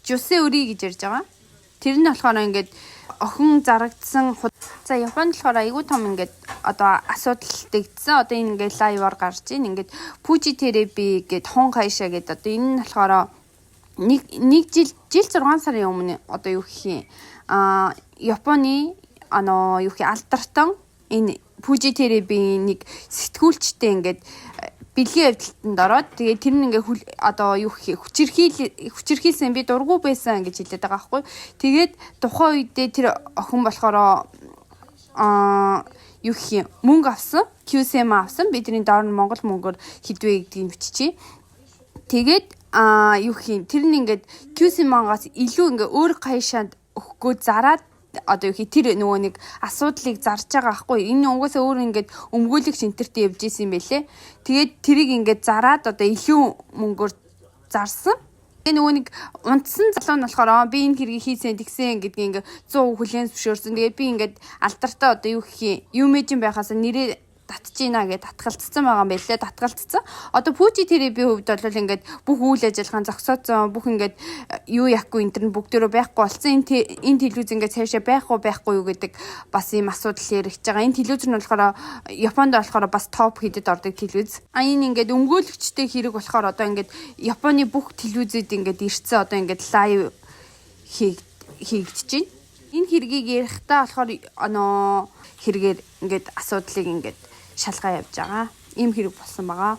Жусе өрий гэж ярьж байгаа. Тэр нь болохоор ингээд охин зарагдсан. За, Японд болохоор айгүй том ингээд одоо асуудал дэгдсэн. Одоо энэ ингээд live аар гарч ийн. Ингээд Fuji Televi гээд Хон Кайша гээд одоо энэ нь болохоор нэг жил 6 сарын өмнө одоо юу гэх юм Японы ано юу гэх алдартан энэ Fuji Televi нэг сэтгүүлчтэй ингээд бэлгийн явдалтанд ороод, тэгээ тэр нь ингээ одоо юу гэх хүчирхийлсэн, би дургу байсан гэж хэлээд байгаа байхгүй. Тэгээд тухайн үедээ тэр охин болохоор юу гэх юм мөнгө авсан. QSM авсан. Бидний доор нь Монгол мөнгөөр хэдвэ гэдгийг биччихье. Тэгээд юу гэх юм тэр нь ингээд QSM-аас илүү ингээ өөр кайшаанд өгөхгүй зараад, одоо юу хий тэр нөгөө нэг асуудлыг зарж байгаа байхгүй. Энэ угаасаа өөр ингээд өмгөөлөгч энтертэй явж исэн юм байлээ. Тэгээд тэрийг ингээд зараад одоо илүү мөнгөөр зарсан. Тэгээ нөгөө нэг унтсан залуу нь болохоор би энэ хэргийг хийсэн тэгсэн гэдгийг ингээд 100% хүлээн зөвшөөрсөн. Тэгээд би ингээд алдартай одоо юу гэх юм юмэжин байхаас нэрээ татж ийна гэж татгалцсан байгаа юм байлээ. Татгалцсан. Одоо Fuji TV-ийн хувьд бол ингээд бүх үйл ажиллагаа зогсооцсон, бүх ингээд юу яахгүй энэ төр бүгдөө байхгүй болсон. Энэ телевиз ингээд цаашаа байхгүй юу гэдэг бас ийм асуудал яригдж байгаа. Энэ телевиз нь болохоор Японд болохоор бас топ хэдэд ордог телевиз. А энэ ингээд өмгөөлөгчтэй хэрэг болохоор одоо ингээд Японы бүх телевизэд ингээд ирсэн, одоо ингээд live хийгдэж байна. Энэ хэргийг ярихдаа болохоор аноо хэрэгээр ингээд асуудлыг ингээд шалгаа явж байгаа. Ийм хэрэг болсон байгаа.